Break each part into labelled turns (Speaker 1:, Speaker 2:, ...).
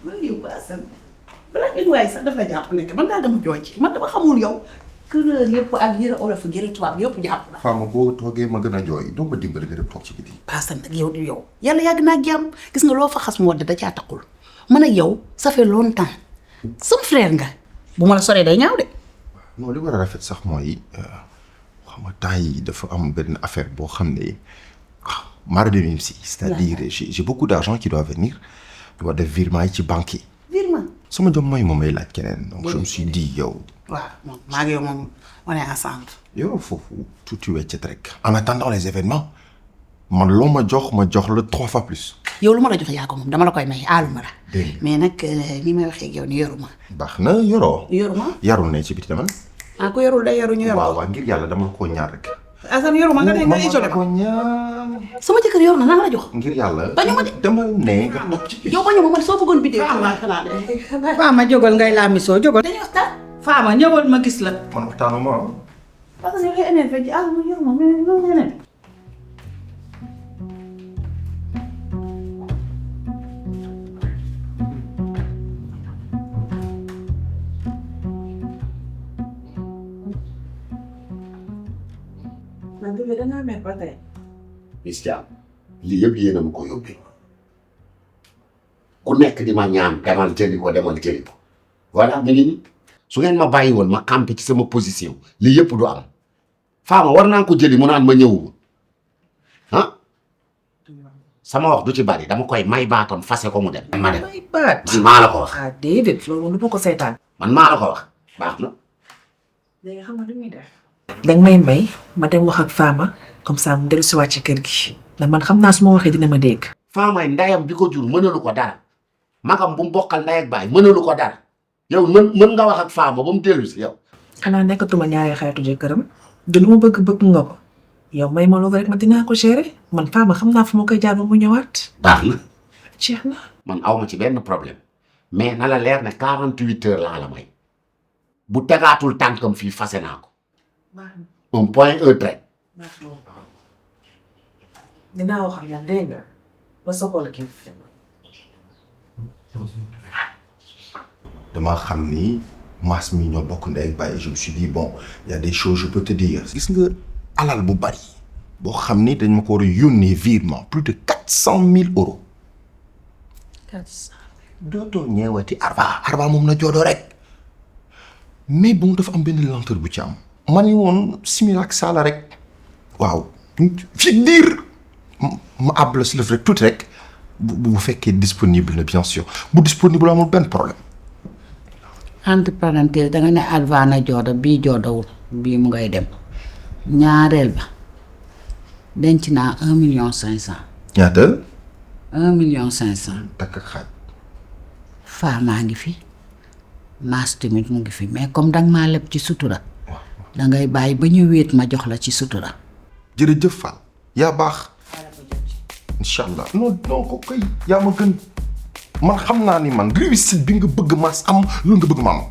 Speaker 1: man yow ba Assane balaa ngeen waaye sax dafa jàpp ne man daal dama jooy ci man dama xamul yow kër yëpp ak yëre olof ak yëre tubaab yëpp jàpp na.
Speaker 2: Fama boo toogee ma gën a jooy doo ma dimbali nga dem toog ci biti.
Speaker 1: Assane nag yow du yow yàlla yàgg naa jàmm gis nga loo fa xas mu wadd da caa taxul man ak yow ça fait longtemps sama frère nga bu ma la soree day ñaaw de.
Speaker 2: non li war a rafet sax mooy xam nga temps yi dafa am benn affaire boo xam ne mara de même si c'est-à-dire j'ai beaucoup d'argent qui doit venir ñu war def virement yi ci banque yi.
Speaker 1: virement.
Speaker 2: sama jom mooy moom may laaj keneen donc je me suis dit yow.
Speaker 1: waaw moom maa ngi yow moom on est ensemble.
Speaker 2: yow foofu tuuti weccet rek. en attendant les événements man loo ma jox la 3 fois plus.
Speaker 1: yow lu ma la jox yaa ko moom dama la koy may aaluma la. mais nag ni may waxee ak yow ni yoruma.
Speaker 2: baax na yoroo.
Speaker 1: yoruma
Speaker 2: yarul ne ci biti dama.
Speaker 1: ah ku yorul day yoru ñu yor ko.
Speaker 2: waaw ngir yàlla dama la koo ñaar rek.
Speaker 1: Assane yoruma nga ne nga isolé ko. sama jëkkër yor na la jox.
Speaker 2: ngir yàlla.
Speaker 1: bañu ma de
Speaker 2: dama ne nga toog ci.
Speaker 1: yow bañu ma man soo bëggoon biddew.
Speaker 3: Fama jógal ngay laamisoo jógal.
Speaker 1: dañuy waxtaan.
Speaker 3: Fama ñëwal ma gis la.
Speaker 2: man waxtaanuma
Speaker 1: parce que yow énervé ji yoruma mais loolu nga ne.
Speaker 3: man de dangaa mer ba tey.
Speaker 4: Miss Thiam lii yëpp yéen a ma ko yóbbee ku nekk di ma ñaan demal jëli ko voilà mi ngi nii su ngeen ma bàyyi woon ma campé ci sama position lii yëpp du am Fama war naa ko jëli mu naan ma ñëwuma ah sama wax du ci bari dama koy may baatam fase ko mu dem. ma dem
Speaker 3: may baat.
Speaker 4: man maa la ko wax.
Speaker 3: ah déedéet loolu du ma ko seetaan.
Speaker 4: man maa la ko wax baax na.
Speaker 3: léegi xam nga lu muy def. danga may ma dem wax ak Fama comme ça mu dellusiwaat ci kër gi ndax man xam naa su ma waxee dina ma dégg.
Speaker 4: Fama ndeyam bi ko jur mënalu ko dara magam bu mu bokkal ndey ak baay mënalu ko dara yow mën nga wax ak Fama ba mu dellu si yow.
Speaker 3: xanaa nekkatuma ñaari xaritu jëkkëram du lu ma bëgg nga ko yow may ma loolu rek ma dinaa ko gérer man Fama xam naa fu ma koy jaar ba mu ñëwaat.
Speaker 4: baax na.
Speaker 3: jeex na.
Speaker 4: man aw ma ci benn problème mais na la leer ne 48 heures laa la may bu tegaatul tànkam fii fase naa ko. un point un trait.
Speaker 3: dinaa wax ak yàlla dégg nga ba soxla kii.
Speaker 2: dama xam ni maas mi ñoo bokk ndey ak baay je me suis dit bon il y a des choses je peux te dire. gis nga alal bu bari boo xam ni dañ ma ko war a yónnee virement plus de 400 000 euros.
Speaker 3: 400.
Speaker 2: dootoo ñeewati Arba moom na joodoo rek mais bon dafa am benn lenteur bu ci am. ma ni woon simila ak saala rek waaw fi diir ma àbb la si lëf rek tuuti rek bu fekkee disponible na bien sûr bu disponible amul benn problème.
Speaker 1: entre parenthèse danga ne Arba na joodo bii joodowul bii mu ngay dem ñaareel ba denc naa 1,5 million.
Speaker 2: ñaata.
Speaker 1: 1,5 million.
Speaker 2: takk ak xaaj.
Speaker 1: Fama ngi fi Maas tamit mu ngi fi mais comme danga maa leb ci sutura. dangay bàyyi ba ñu wéet ma jox la ci sutura.
Speaker 2: jërëjëf Fall yaa baax. incha allah non ko kay yaa ma gën man xam naa ni man réussite bi nga bëgg maas am loolu nga bëgg ma am.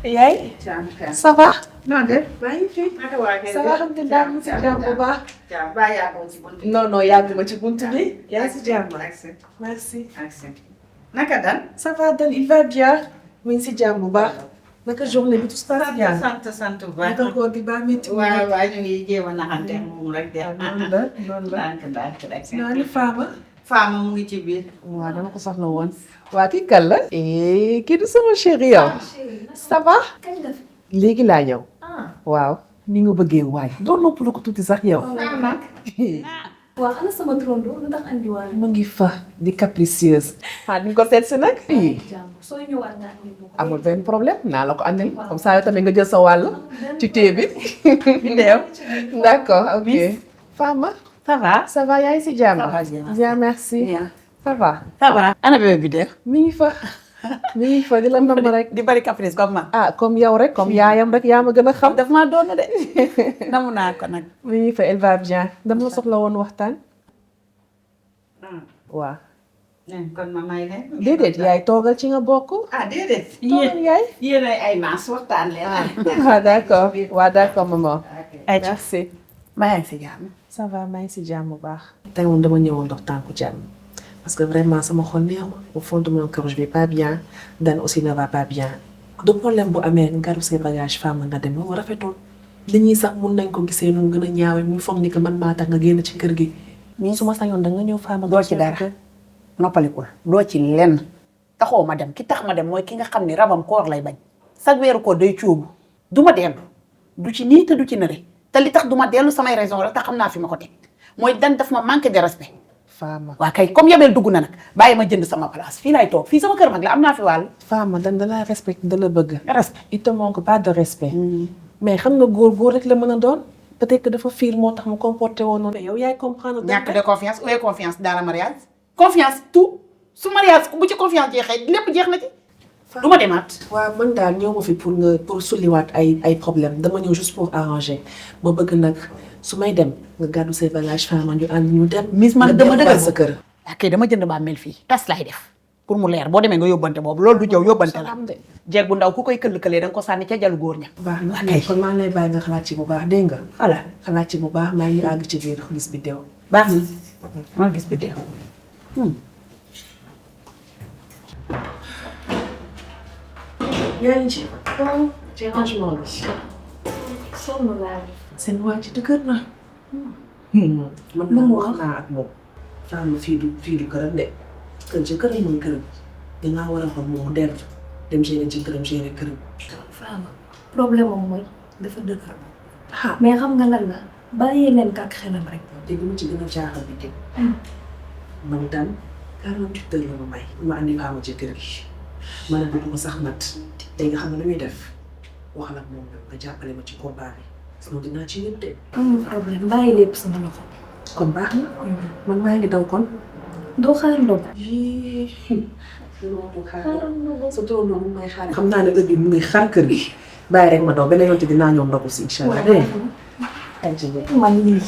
Speaker 3: yaay. ça va. non de. maa ngi fi. ça va alhamdulilah mu si jàmm bu baax. non non yàgguma ci buntu bi. yaa ngi si jàmm. merci.
Speaker 5: naka dal.
Speaker 3: ça va dal il va bien. mu ngi si jàmm bu baax. naka journée bi tout se passe bien.
Speaker 5: sant bu baax.
Speaker 3: naka koor gi ba métti.
Speaker 5: waaw ñu ngi jéem a naxante moom rek de.
Speaker 3: noonu la.
Speaker 5: ndànk rek.
Speaker 3: naa ni Fama.
Speaker 5: Fama mu ngi ci biir.
Speaker 3: waaw dama ko soxla woon. waa kii kan la. kii du sama chéri yow. ça va. léegi laa ñëw. waaw ni nga bëggee waay. doon noppalu ko tuuti sax yow.
Speaker 6: waaw ana sama trondo lu tax andiwaale.
Speaker 3: mu ngi fa di capricieuse. di nga ko seet si nag.
Speaker 6: soo ñëwaat nga andi ko.
Speaker 3: amul benn problème naa la ko andil comme ça yow tamit nga jël sa wàll ci thé bi. d'accord ok. Fama.
Speaker 5: ça va.
Speaker 3: ça va yaa ngi si jàmm.
Speaker 5: ça va bien.
Speaker 3: bien merci. ça va.
Speaker 5: ça va. ana bébé bi de.
Speaker 3: mi ngi fa. mi ngi fa di la ndam rek.
Speaker 5: di bari caprice comme man.
Speaker 3: ah comme yow rek comme yaayam rek yaa ma gën a xam.
Speaker 5: daf maa doon de namu naa ko nag.
Speaker 3: mi ngi fa elle va bien dama la soxla woon waxtaan. waaw.
Speaker 5: kon ma may leen.
Speaker 3: déedéet yaay toogal ci nga bokk.
Speaker 5: ah déedéet.
Speaker 3: toogal yaay.
Speaker 5: yéen ay maas waxtaan leen.
Speaker 3: waaw d'accord waaw d'accord maman.
Speaker 5: ay
Speaker 3: merci.
Speaker 5: maa ngi si jàmm.
Speaker 3: ça va maa ngi si jàmm bu baax. tey moom dama ñëwoon dox tànku jàmm parce que vraiment sama xol neexul au fond de mon cœur je vais pas bien Dan aussi ne va pas bien. du problème bu amee nga gàddu say bagage femme nga dem loolu rafetul. li ñuy sax mun nañ ko gisee nu gën a ñaawee muy foog ni que man maa tax nga génn ci kër gi. su ma sañoon da nga ñëw femme.
Speaker 7: doo ci dara noppalikul doo ci lenn taxoo ma dem ki tax ma dem mooy ki nga xam ni rabam koor lay bañ chaque weeru koor day cuubu du ma dellu du ci nii te du ci nëre te li tax du ma dellu samay raison rek te xam naa fi ma ko teg mooy Dan daf ma manque de respect.
Speaker 3: Fama
Speaker 7: waa kay comme yabeel dugg na nag bàyyi ma jënd sama place fii laay toog fii sama kër mag la am naa fi wàll.
Speaker 3: Fama Dan da la respecte da la bëgg.
Speaker 7: respect
Speaker 3: il te manque pas de respect. mais xam nga góor rek la mën a doon. peut-être que dafa fiir moo tax mu comporté woon noonu. yow yaay comprendre.
Speaker 7: ñàkk de confiance où est confiance dans le mariage. confiance tout su mariage bu ci confiance jeexee lépp jeex na ci. du ma demaat.
Speaker 3: waaw man daal ñëw ma fi pour sulliwaat ay problème dama ñëw juste pour arranger ma bëgg nag su may dem nga gàddu say bagage Fama ñu ànd ñu dem.
Speaker 7: Miss man dama dëggal
Speaker 3: sa kër.
Speaker 7: ok dama jënd ba mel fii tas laay def pour mu leer boo demee nga yóbbante boobu loolu du jëw yóbbante la. jeeg bu ndaw ku koy këll-këlee da nga ko sànni ca jalu góor ña.
Speaker 3: baax na kon maa ngi lay bàyyi nga xalaat ci bu baax dégg nga. voilà xalaat ci bu baax maa ngi àgg ci biir gis bi deew.
Speaker 7: baax na maa gis bi deew.
Speaker 3: yaa ngi ci. ci rangement bi.
Speaker 6: sonn laa.
Speaker 3: seen waa ci dëgër na. man
Speaker 6: lu mu
Speaker 3: wax
Speaker 6: wax
Speaker 3: naa ak moom. Fama fii du këram de. kër ci këram mooy këram. dangaa war a xam moom mu dellu dem gérer ci këram gérer këram.
Speaker 6: Fama problème am mooy dafa dëgër.
Speaker 3: ah
Speaker 6: mais xam nga lan la bàyyi leen kàk xelam rek.
Speaker 3: te li ma ci gën a jaaxal bi teg. man Dan 48 heures la ma may. ma andi Fama ci kër gi. ma ne ko du ko sax mat. tey nga xam ne lu muy def waxal ak moom nga jàppale ma ci combat bi. sinon dinaa ci yëpp de.
Speaker 6: amul problème bàyyi lépp sama loxo.
Speaker 3: kon baax na. man maa ngi daw kon.
Speaker 6: doo xaar ndogu.
Speaker 3: xaaral sa tool noonu may xaar. xam naa ne heure bi mu ngi xaar kër gi. bàyyi rek ma daw beneen yoon te dinaa ñëw ndogu si incha allah.
Speaker 6: man lii.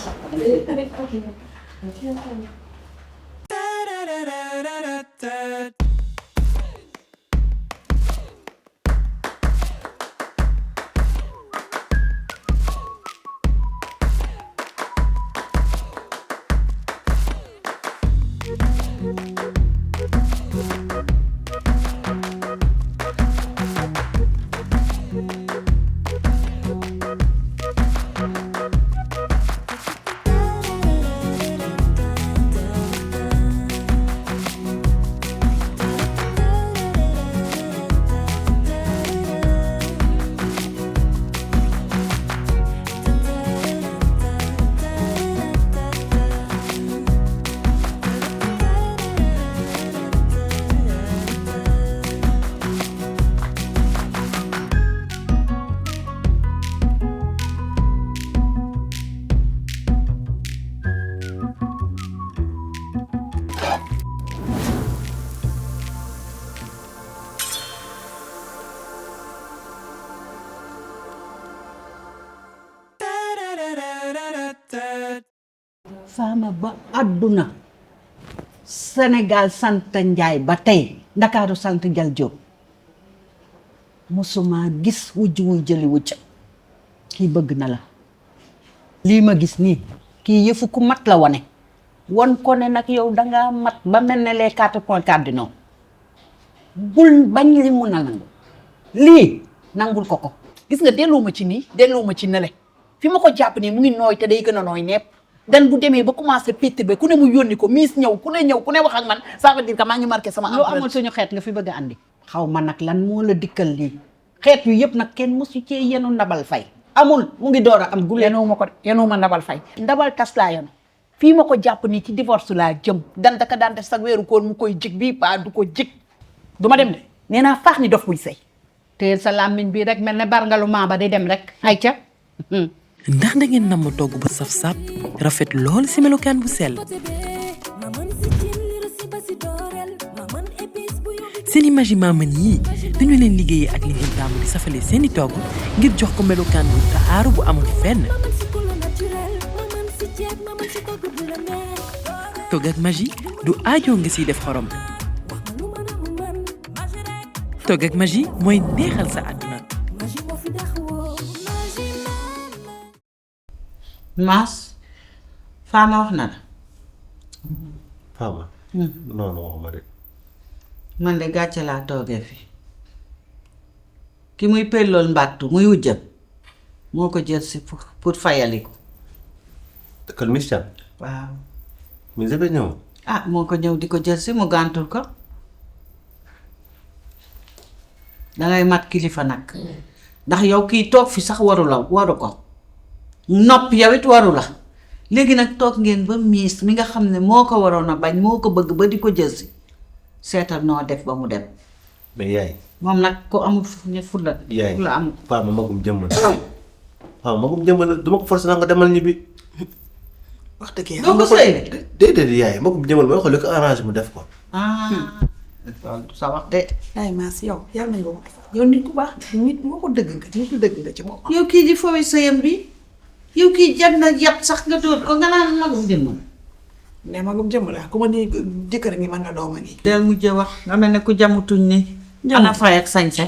Speaker 7: Fama ba àdduna Sénégal sant Njaay ba tey Ndakaaru sant Jal Jóob mosuma gis wujj wuy jëli wujj kii bëgg na la lii ma gis nii kii yëfu ku mat la wone won ko ne nag yow dangaa mat ba mel ne les 4 points cardinaux bul bañ li mun a nangu lii nangul ko gis nga delluwuma ci nii delluwuma ci nele fi ma ko jàpp nii mu ngi nooy te day gën a nooy nepp Dan bu demee ba commencé pété ba ku ne mu yónni ko miis ñëw ku ne wax ak man ça veut dire que maa ngi marqué sama empreinte. loo amul suñu xeet nga fi bëgg a andi. xaw ma nag lan moo la dikkal lii xeet yu yëpp nag kenn mosu cee yenu ndabal fay. amul mu ngi door a am gule. yenuwuma ndabal fay. ndabal tas laa yenu fii ma ko jàpp nii ci divorce laa jëm Dan daka daan def sax weeru koor mu koy jig bii ba du ko jig du ma dem de nee naa faax ni dof buy sëy. teel sa làmmiñ bii rek mel ne barngalu maa ba di dem rek ayca.
Speaker 8: ndax da ngeen namm togg ba saf sàpp rafet lool ci melokaan bu sell. seen Maggi Maman yii dañu leen liggéeyee ak li ngeen tàmm di safale seeni togg ngir jox ko melokaan bu taaru bu amul fenn. togg ak Maggi du aajoo nga siy def xorom. togg ak Maggi mooy neexal sa àdduna.
Speaker 1: Maas Fama wax na la.
Speaker 9: Fama. non waxuma de.
Speaker 1: man de gàcce laa toogee fi ki muy pellool mbàttu muy wujjam moo ko jël si pour fayaliku.
Speaker 9: Dëkkal Miss Thiam.
Speaker 1: waaw.
Speaker 9: Miss Jabe ñëw.
Speaker 1: ah moo ko ñëw di ko jël si mu gàntul ko. dangay mat kilifa nag ndax yow kii toog fi sax waru ko nopp yow it waru la léegi nag toog ngeen ba miis mi nga xam ne moo ko waroon a bañ moo ko bëgg ba di ko jël si seetal noo def ba mu dem.
Speaker 9: mais yaay.
Speaker 1: moom nag ko amul fulla
Speaker 9: yaay
Speaker 1: fulla amul.
Speaker 9: Fama magum jëmm la. Fama magum jëmm la du ma ko forcé naa nga demal ñibbi. wax dëgg yàlla
Speaker 1: doo ko sëy de.
Speaker 9: déedéet yaay magum jëmm la mooy xool li ko arrangé mu def ko.
Speaker 1: loolu sa wax de.
Speaker 3: ay maas yow yàlla nañ ko wax yow nit ku baax nit moo ko dëgg nga nit ku dëgg nga ci moom.
Speaker 1: yow kii di fooy sëyam bi yow kii jar na yàpp sax nga dóor ko nga naan magum jëmm.
Speaker 3: ne magum jëmm la ku ma ni jëkkër ngi mën nga dooma ngi.
Speaker 1: del mujjee wax nga mel ne ku jamutuñ ni. ana fay ak sañse.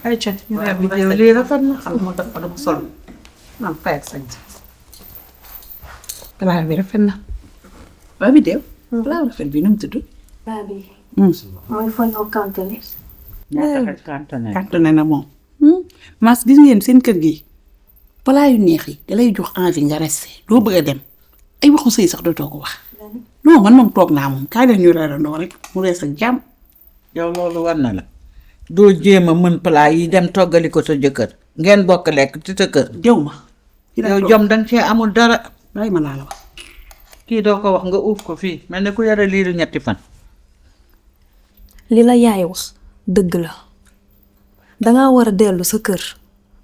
Speaker 3: ay cat
Speaker 1: yow lii rafet na xam moo tax ko dama sol man fay ak sañse.
Speaker 3: palaar bi rafet na. waa bi deew. palaar rafet bi nu mu tudd.
Speaker 6: Babi. mooy fonoo kantone.
Speaker 3: kàntone na moom. mas gis ngeen seen kër gi palaa yu neex yi da lay jox envie nga resté doo bëgg a dem ay waxu sëy sax dootoo ko wax. non man moom toog naa moom kaay leen ñu reerandoo rek mu rees ak jàmm.
Speaker 1: yow loolu war na la. doo jéem a mën plat yi dem toggali ko sa jëkkër ngeen bokk lekk ci sa kër.
Speaker 3: jëw ma.
Speaker 1: yow jom danga cee amul dara.
Speaker 3: bàyyi ma laa la wax.
Speaker 1: kii doo ko wax nga uuf ko fii mel ne ku yore liiru ñetti fan.
Speaker 6: li la yaay wax dëgg la dangaa war a dellu sa kër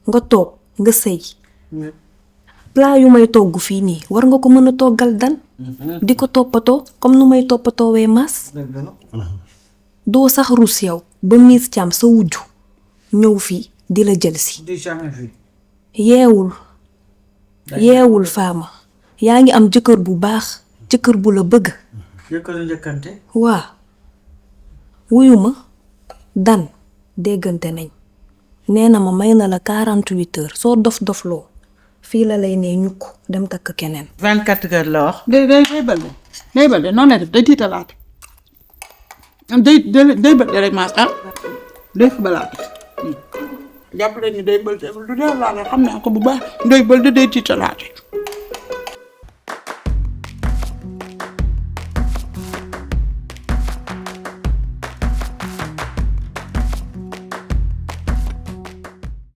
Speaker 6: nga toog nga sëy plat yu may togg fii nii war nga ko mën a toggal dan di ko toppatoo comme nu may toppatoowee mas doo sax rus yow ba Miss Thiam sa wujju ñëw fii di la jël si yeewul Fama yaa ngi am jëkkër bu baax jëkkër bu la bëgg
Speaker 1: jëkkëru njëkkante.
Speaker 6: waa wuyu ma dan déggante nañ nee na ma may na la 48 heures soo dof-dofloo fii la lay nee ñukk dem takk keneen.
Speaker 1: 24 heures la wax.
Speaker 3: day balde noonu lay def day tiitalaate day balde rek maas day xibalaate jàpp leen ni day balde du dee laa xam naa ko bu baax day balde day tiitalaate